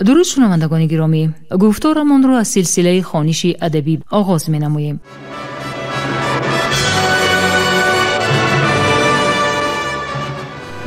Дуруд, шунавандагони гиромӣ, гуфторамонро аз силсилаи хониши адабӣ оғоз менамоем.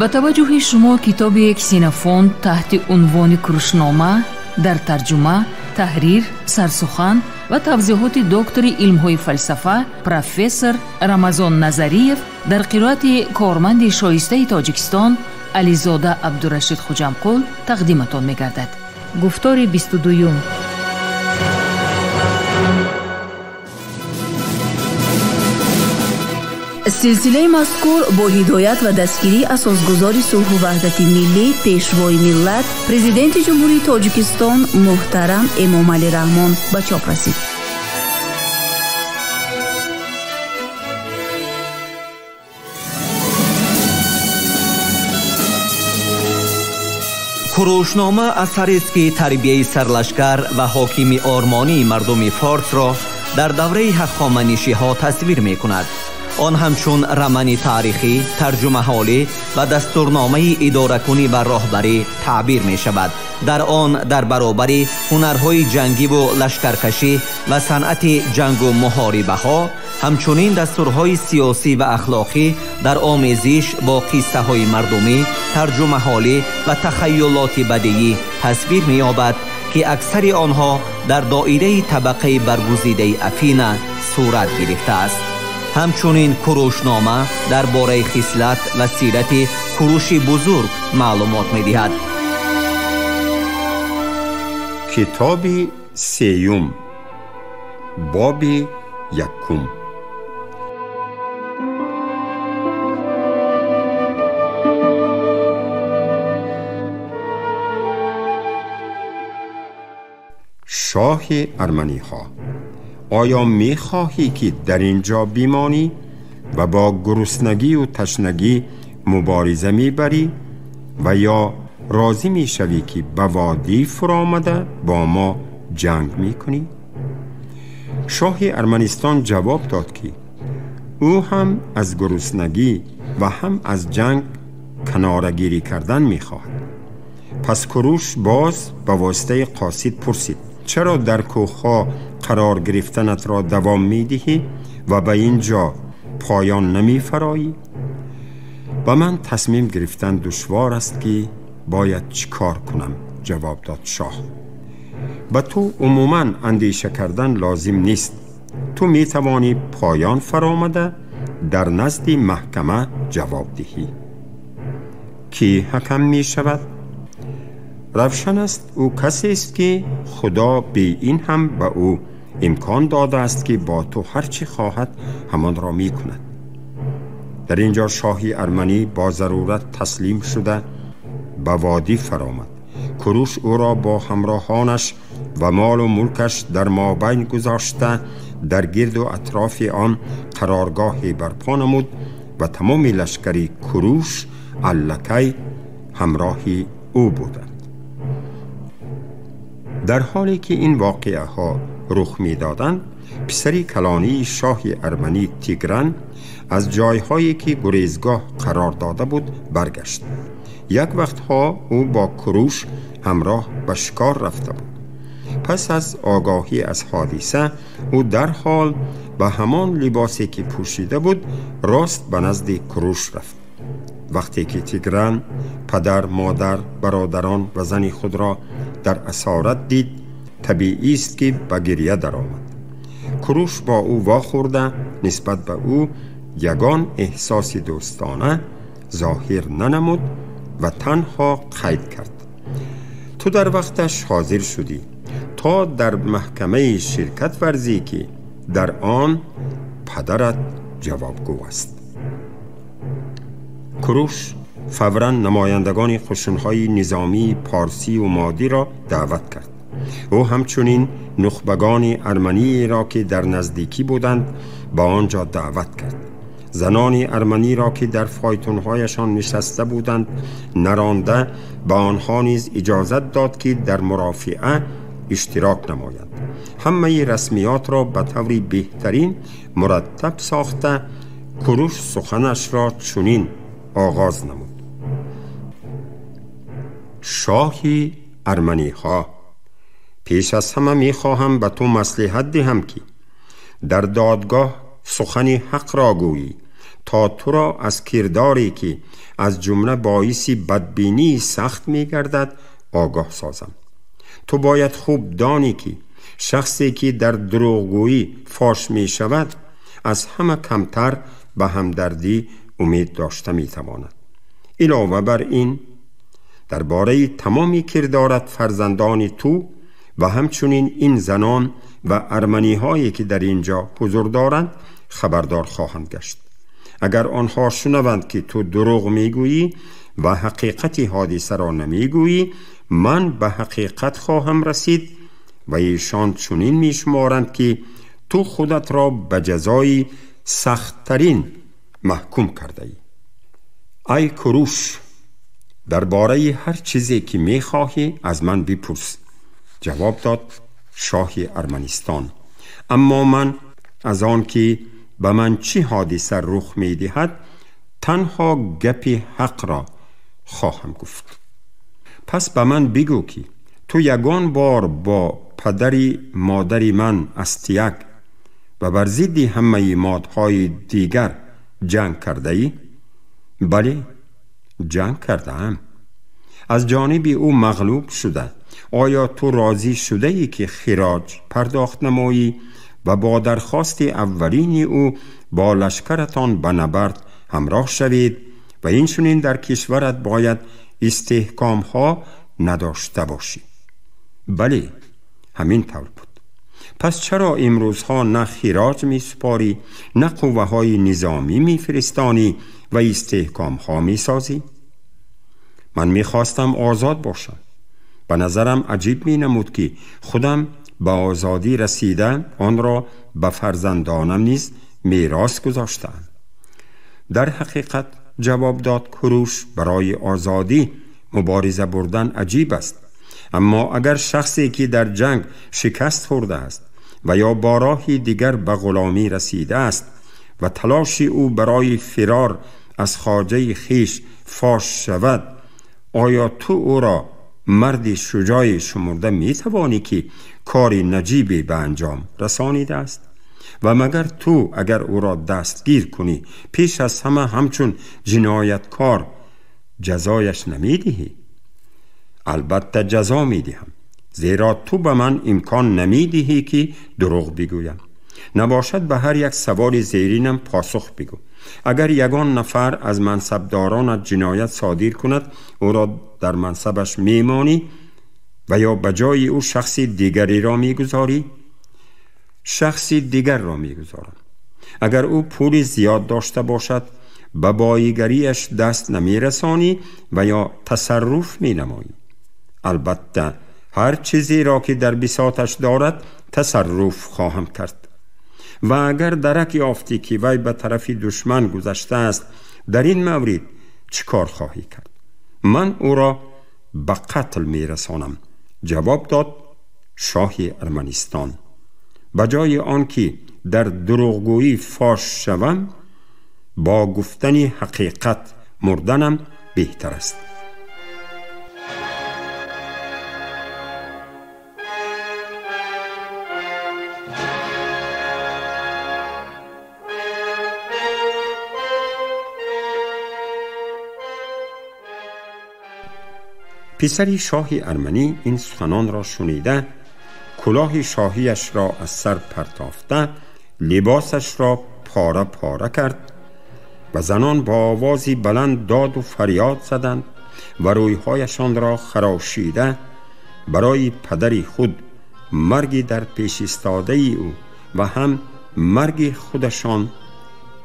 Ба таваҷҷӯҳи шумо китоби Ксенофонт таҳти унвони Курушнома дар тарҷума, таҳрир, сарсухан ва тавзеҳоти доктори илмҳои фалсафа профессор Рамазон Назариев дар қироати корманди шоистаи Тоҷикистон Ализода Абдурашид Хуҷамқул тақдиматон мегардад. Гуфтори 22-юм. Силсилаи мазкур бо ҳидоят ва дастгирии асосгузори сулҳу ваҳдати миллӣ, пешвои миллат, президенти Ҷумҳурии Тоҷикистон муҳтарам Эмомалӣ Раҳмон ба чоп расид. Курушнома асарест, ки тарбияи сарлашкар ва ҳокими ормонии мардуми форсро дар давраи ҳахоманишиҳо тасвир мекунад. Он ҳамчун романи таърихӣ, тарҷумаҳолӣ ва дастурномаи идоракунӣ ва роҳбарӣ таъбир мешавад. Дар он дар баробари ҳунарҳои ҷангиву лашкаркашӣ ва санъати ҷангу муҳорибаҳо, ҳамчунин дастурҳои сиёсӣ ва ахлоқӣ дар омезиш бо қиссаҳои мардумӣ, тарҷумаҳолӣ ва тахайюлоти бадиӣ тасвир меёбад, ки аксари онҳо дар доираи табақаи баргузидаи Афина сурат гирифтааст. Ҳамчунин Курушнома дар бораи хислат ва сирати Куруши бузург маълумот медиҳад. Китоби сеюм, боби якум. Шоҳи арманиҳо, оё мехоҳӣ, ки дар ин ҷо бимонӣ ва бо гуруснагию ташнагӣ мубориза мебарӣ ва ё розӣ мешавӣ, ки ба водӣ фуромада бо мо ҷанг мекунӣ? Шоҳи Арманистон ҷавоб дод, ки ӯ ҳам аз гуруснагӣ ва ҳам аз ҷанг канорагирӣ кардан мехоҳад. Пас Куруш боз ба воситаи қосид пурсид: чаро дар кӯҳҳо қарор гирифтанатро давом медиҳӣ ва ба ин ҷо поён намефароӣ? Ба ман тасмим гирифтан душвор аст, ки бояд чӣ кор кунам, ҷавоб дод шоҳ. Ба ту умуман андеша кардан лозим нест. Ту метавонӣ поён фаромада дар назди маҳкама ҷавоб диҳӣ. Кӣ ҳакам мешавад? Равшан аст, ӯ касест, ки Худо бе ин ҳам ба ӯ имкон додааст, ки бо ту ҳар чӣ хоҳад, ҳамонро мекунад. Дар ин ҷо шоҳи арманӣ бо зарурат таслим шуда ба водӣ фаромад. Куруш ӯро бо ҳамроҳонаш ва молу мулкаш дар мобайн гузошта, дар гирду атрофи он қароргоҳе барпо намуд ва тамоми лашкари Куруш аллакай ҳамроҳи ӯ буданд. Дар ҳоле ки ин воқеаҳо рух медоданд, писари калонии шоҳи арманӣ Тигран аз ҷойҳое, ки гурезгоҳ қарор дода буд, баргашт. Як вақтҳо ӯ бо Куруш ҳамроҳ ба шикор рафта буд. Пас аз огоҳӣ аз ҳодиса, ӯ дарҳол ба ҳамон либосе, ки пӯшида буд, рост ба назди Куруш рафт. Вақте ки Тигран падар, модар, бародарон ва зани худро дар асорат дид, табиист, ки ба гиря даромад. Куруш бо ӯ вохӯрда нисбат ба ӯ ягон эҳсоси дӯстона зоҳир нанамуд ва танҳо қайд кард: ту дар вақташ ҳозир шудӣ, то дар маҳкамаи ширкат варзӣ, ки дар он падарат ҷавобгӯ аст. Куруш фавран намояндагони қушунҳои низомии парсию модиро даъват кард. Ӯ ҳамчунин нухбагони арманиеро, ки дар наздикӣ буданд, ба он ҷо даъват кард. Занони арманиро, ки дар фойтунҳояшон нишаста буданд, наронда ба онҳо низ иҷозат дод, ки дар мурофиа иштирок намоянд. Ҳамаи расмиётро ба таври беҳтарин мураттаб сохта, Куруш суханашро чунин оғоз намуд: шоҳи арманиҳо, пеш аз ҳама мехоҳам ба ту маслиҳат диҳам, ки дар додгоҳ сухани ҳақро гӯӣ, то туро аз кирдоре, ки аз ҷумла боиси бадбинии сахт мегардад, огоҳ созам. Ту бояд хуб донӣ, ки шахсе, ки дар дурӯғгӯӣ фош мешавад, аз ҳама камтар ба ҳамдардӣ умед дошта метавонад. Илова бар ин, дар бораи тамоми кирдорат фарзандони ту ва ҳамчунин ин занон ва арманиҳое, ки дар ин ҷо ҳузур доранд, хабардор хоҳанд гашт. Агар онҳо шунаванд, ки ту дурӯғ мегӯӣ ва ҳақиқати ҳодисаро намегӯӣ, ман ба ҳақиқат хоҳам расид ва эшон чунин мешуморанд, ки ту худатро ба ҷазои сахттарин маҳкум кардаӣ. Ай Куруш, дар бораи ҳар чизе, ки мехоҳӣ, аз ман бипурс, ҷавоб дод шоҳи Арманистон. Аммо ман аз он ки ба ман чӣ ҳодиса рух медиҳад, танҳо гапи ҳақро хоҳам гуфт. Пас ба ман бигӯ, ки ту ягон бор бо падари модари ман Астияк ва бар зидди ҳамаи модҳои дигар ҷанг кардаӣ? Бале, ҷанг кардаам. Аз ҷониби ӯ мағлуб шуда, оё ту розӣ шудаӣ, ки хироҷ пардохт намоӣ ва бо дархости аввалини ӯ бо лашкаратон ба набард ҳамроҳ шавед ва инчунин дар кишварат бояд истеҳкомҳо надошта бошӣ? Бале, ҳамин тавр буд. Пас чаро имрӯзҳо на хироҷ месупорӣ, на қувваҳои низомӣ мефиристонӣ ва истеҳкомҳо месозӣ? Ман мехостам озод бошам. Ба назарам аҷиб менамуд, ки худам ба озодӣ расида онро ба фарзандонам низ мерос гузоштаам. Дар ҳақиқат, ҷавоб дод Куруш, барои озодӣ мубориза бурдан аҷиб аст. Аммо агар шахсе, ки дар ҷанг шикаст хӯрдааст ва ё бо роҳи дигар ба ғуломӣ расидааст ва талоши ӯ барои фирор аз хоҷаи хиш фош шавад, оё ту ӯро марди шуҷои шумурда метавонӣ, ки кори наҷибе ба анҷом расонидааст? Ва магар ту агар ӯро дастгир кунӣ, пеш аз ҳама ҳамчун ҷинояткор ҷазояш намедиҳӣ? Албатта ҷазо медиҳам, зеро ту ба ман имкон намедиҳӣ, ки дурӯғ бигӯям. Набошад, ба ҳар як саволи зеринам посух бигӯ. Агар ягон нафар аз мансабдоронат ҷиноят содир кунад, ӯро дар мансабаш мемонӣ ва ё ба ҷои ӯ шахси дигареро мегузорӣ? Шахси дигарро мегузорам. Агар ӯ пули зиёд дошта бошад, ба боигариаш даст намерасонӣ ва ё тасарруф менамоӣ? Албатта, ҳар чизеро, ки дар бисоташ дорад, тасарруф хоҳам кард. Ва агар дарак ёфтӣ, ки вай ба тарафи душман гузаштааст, дар ин маврид чӣ кор хоҳӣ кард? Ман ӯро ба қатл мерасонам, ҷавоб дод шоҳи Арманистон. Ба ҷои он ки дар дурӯғгӯӣ фош шавам, бо гуфтани ҳақиқат мурданам беҳтар аст. Писари шоҳи арманӣ ин суханонро шунида, кулоҳи шоҳиашро аз сар партофта, либосашро пора пора кард ва занон бо овози баланд доду фарёд заданд ва рӯйҳояшонро харошида барои падари худ марги дар пеш истодаи ӯ ва ҳам марги худашон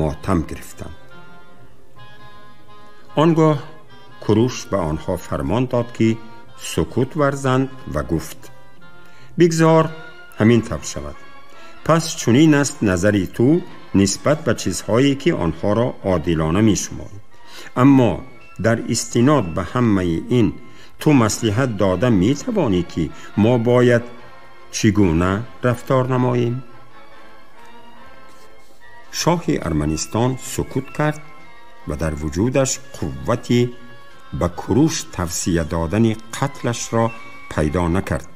мотам гирифтанд. Он гоҳ Куруш ба онҳо фармон дод, ки сукут варзанд ва гуфт: бигзор ҳамин тавр шавад. Пас чунин аст назари ту нисбат ба чизҳое, ки онҳоро одилона мешуморӣ. Аммо дар истинод ба ҳамаи ин ту маслиҳат дода метавонӣ, ки мо бояд чӣ гуна рафтор намоем? Шоҳи Арманистон сукут кард ва дар вуҷудаш қуввати ба Куруш тавсия додани қатлашро پیدا نکرد،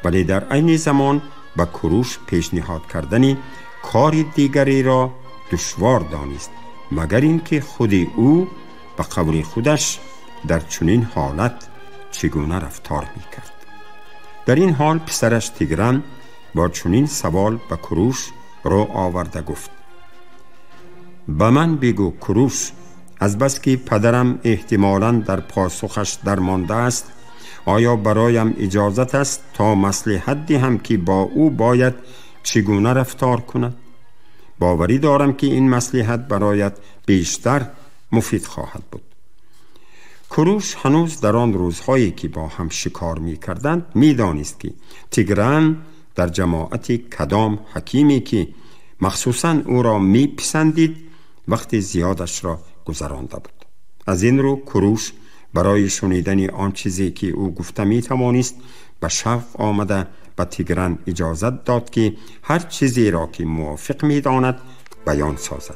ولی در عین زمان به کوروش پیشنهاد کردن کار دیگری را دشوار دانست، مگر اینکه خود او به قول خودش در چنین حالت چگونه رفتار میکرد. در این حال پسرش تیگران با چنین سوال به کوروش رو آورده گفت: به من بگو کوروش، از بس که پدرم احتمالاً در پاسخش درمانده است، آیا برایم اجازت است تا مصلحت دهم که با او باید چگونه رفتار کند؟ باوری دارم که این مصلحت برایت بیشتر مفید خواهد بود. کوروش هنوز در آن روزهایی که با هم شکار می کردند می دانست که تیگران در جماعت کدام حکیمی که مخصوصا او را می پسندید وقت زیادش را گذرانده بود. از این رو کوروش برای شنیدن آن چیزی که او گفته می توانست به شوق آمده به تیگران اجازت داد که هر چیزی را که موافق می داند بیان سازد.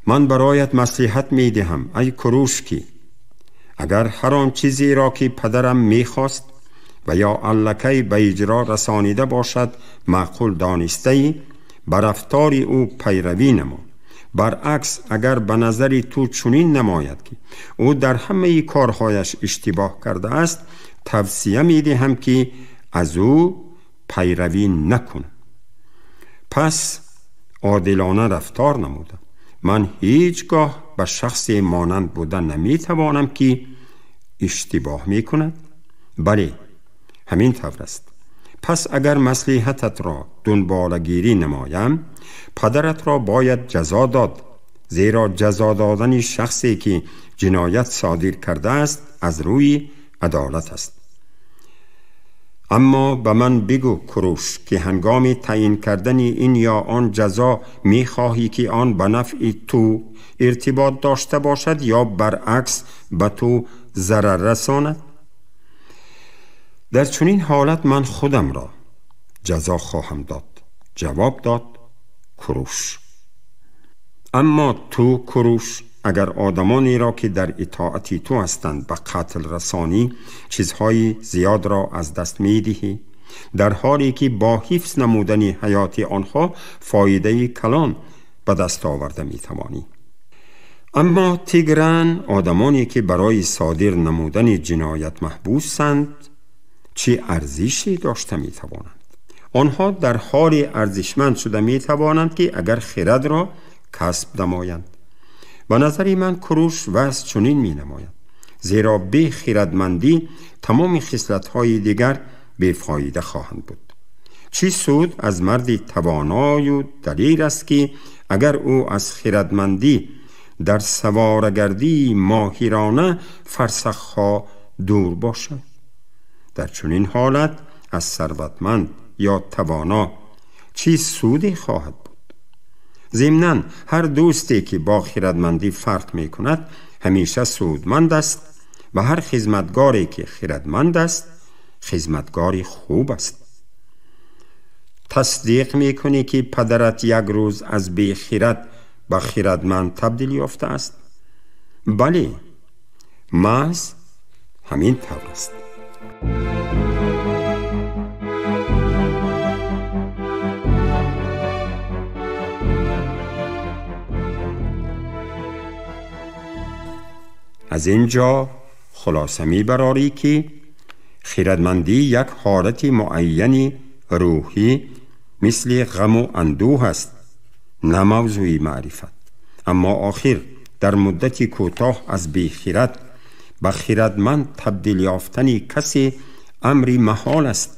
من برایت مصلحت می دهم ای کوروش که اگر هر آن چیزی را که پدرم می خواست و یا الکی به اجرا رسانیده باشد معقول دانسته ای، بر رفتار او پیروی نما. برعکس اگر به نظر تو چنین نماید که او در همه کارهایش اشتباه کرده است، توصیه می دهم که از او پیروی نکن. پس عادلانه رفتار نموده. من هیچگاه به شخص مانند بوده نمی توانم که اشتباه می کند. بله، همین طور است. پس اگر مصلحتت را دنبالگیری نمایم، پدرت را باید جزا داد، زیرا جزا دادن شخصی که جنایت صادر کرده است از روی عدالت است. اما به من بگو کوروش که هنگام تعیین کردن این یا آن جزا می خواهی که آن به نفع تو ارتباط داشته باشد یا برعکس به تو ضرر رساند؟ در چنین حالت من خودم را جزا خواهم داد. جواب داد کوروش. اما تو کوروش اگر آدمانی را که در اطاعت تو هستند به قتل رسانی، چیزهای زیاد را از دست می دهی، در حالی که با حفظ نمودن حیات آنها فایده کلان به دست آورده می توانی. اما تیگران آدمانی که برای صادر نمودن جنایت محبوسند چه ارزشی داشته می توانند؟ آنها در حال ارزشمند شده می توانند که اگر خرد را کسب نمایند. به نظر من کوروش وضع چنین می نماید، زیرا بی خردمندی تمام خصلت‌های دیگر بی‌فایده خواهند بود. چی سود از مرد توانای و دلیر است که اگر او از خردمندی در سوارگردی ماهرانه فرسخ‌ها دور باشد؟ در چنین حالت از ثروتمند یا توانا چی سودی خواهد بود؟ ضمناً هر دوستی که با خردمندی فرق می کند همیشه سودمند است و هر خدمتگاری که خردمند است خدمتگاری خوب است. تصدیق می کنی که پدرت یک روز از بی خرد به خردمند تبدیل یافته است؟ بله، محض همین طور است. از اینجا خلاصه می براری که خردمندی یک حالت معین روحی مثل غم و اندوه است، نه موضوع معرفت. اما آخر در مدت کوتاه از بیخرد به خردمند تبدیل یافتن کسی امری محال است،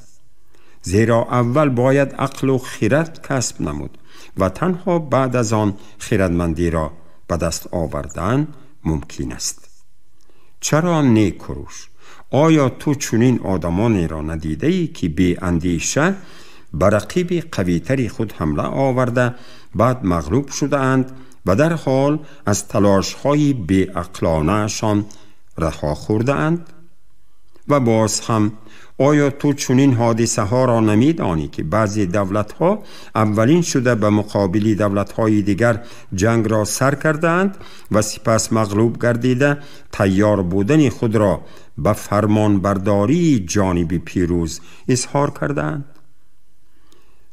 زیرا اول باید عقل و خرد کسب نمود و تنها بعد از آن خردمندی را به دست آوردن ممکن است. چرا نه کوروش؟ آیا تو چنین آدمانی را ندیده ای که بی اندیشه به رقیب قویتری خود حمله آورده بعد مغلوب شده اند و در حال از تلاش‌های بی عقلانه‌شان رها خورده اند؟ و باز هم آیا تو چنین حادثه ها را نمیدانی که بعضی دولت ها اولین شده به مقابل دولت های دیگر جنگ را سر کردند و سپس مغلوب گردیده تیار بودن خود را به فرمانبرداری جانب پیروز اظهار کردند؟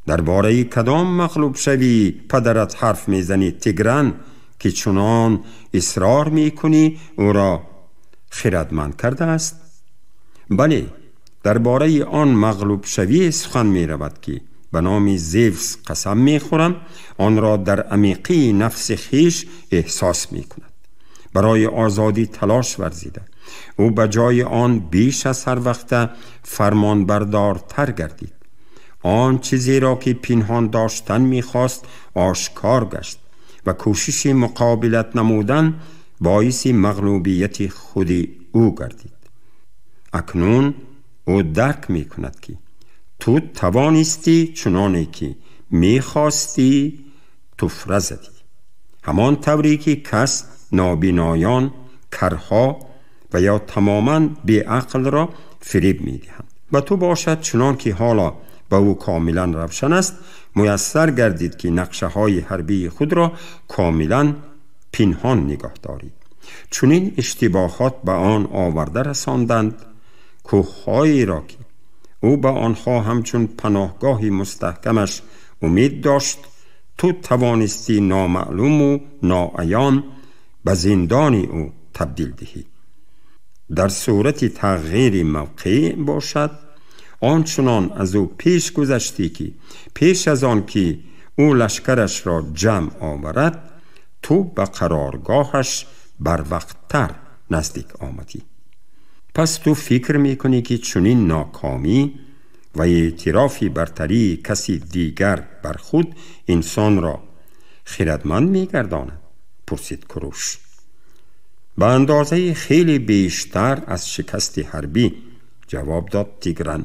درباره کدام مغلوب شوی پدرت حرف میزنی تیگران که چنان اصرار میکنی او را خردمند کرده است؟ بله، درباره آن مغلوب شوی سخن می رود که به نام زیوس قسم می خورم آن را در عمیقی نفس خیش احساس می کند. برای آزادی تلاش ورزیده او به جای آن بیش از هر وقت فرمانبردارتر گردید. آن چیزی را که پنهان داشتن می خواست آشکار گشت و کوشش مقابلت نمودن باعث مغلوبیت خود او گردید. اکنون او درک می کند که تو توانستی چنانه که می خواستی تفره زدی، همان طوری که کس نابینایان، کرها و یا تماما بیعقل را فریب می دهند. و تو باشد چنان که حالا به او کاملا روشن است میسر گردید که نقشه های حربی خود را کاملا پنهان نگاه داری. چنین اشتباهات به آن آورده رساندند کوههایی را که او به آنها همچون پناهگاهی مستحکمش امید داشت، تو توانستی نامعلوم و ناعیان به زندان او تبدیل دهی. در صورت تغییر موقع باشد آنچنان از او پیش گذشتی که پیش از آن که او لشکرش را جمع آورد تو به قرارگاهش بر وقتتر نزدیک آمدی. پس تو فکر میکنی که چنین ناکامی و اعتراف برتری کسی دیگر بر خود انسان را خردمند میگرداند؟ پرسید کوروش. به اندازه خیلی بیشتر از شکست حربی، جواب داد تیگران،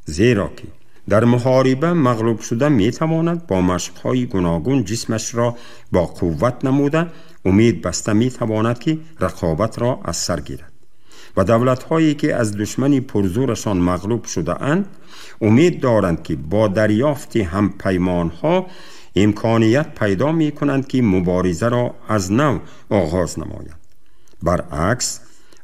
زیرا که در محاربه مغلوب شده میتواند با مشقهای گوناگون جسمش را با قوت نموده امید بسته میتواند که رقابت را از سر گیرد. و دولت‌هایی که از دشمن پرزورشان مغلوب شده اند امید دارند که با دریافت همپیمان‌ها امکانیت پیدا می‌کنند که مبارزه را از نو آغاز نمایند. برعکس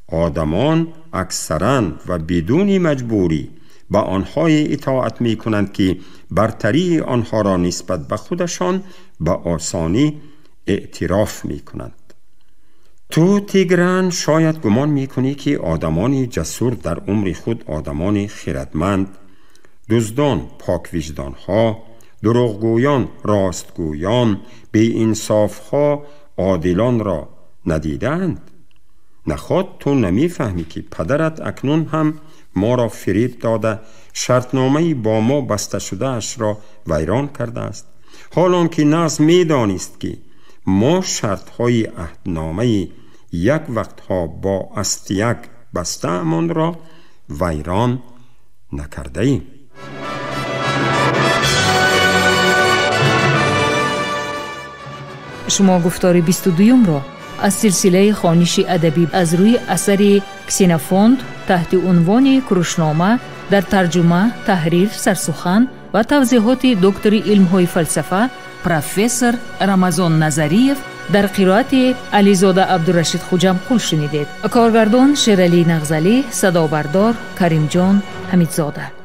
آدمان اکثراً و بدون مجبوری به آنهای اطاعت می‌کنند که برتری آنها را نسبت به خودشان به آسانی اعتراف می‌کنند. تو تیگران شاید گمان میکنی که آدمان جسور در عمر خود آدمان خردمند، دزدان، پاک وجدانها، دروغگویان، راستگویان، بی‌انصافها، عادلان را ندیدند. نخواد تو نمیفهمی که پدرت اکنون هم ما را فریب داده، شرطنامه‌ای با ما بسته شده اش را ویران کرده است، حالان که ناز میدانست که ما شرطهای عهدنامه یک وقتها با استیک بسته امان را ویران نکرده ایم. شما گفتار 22 را از سلسله خوانش ادبی از روی اثر کسینوفونت تحت عنوان کوروشنامه در ترجمه، تحریر، سرسخن و توضیحات دکتر علم‌های فلسفه профессор Рамазон Назариев дар қироати Ализода Абдурашид Хуҷамқул шунидед. Коргардон Шералӣ Нағзалӣ, садобардор Каримҷон Ҳамидзода.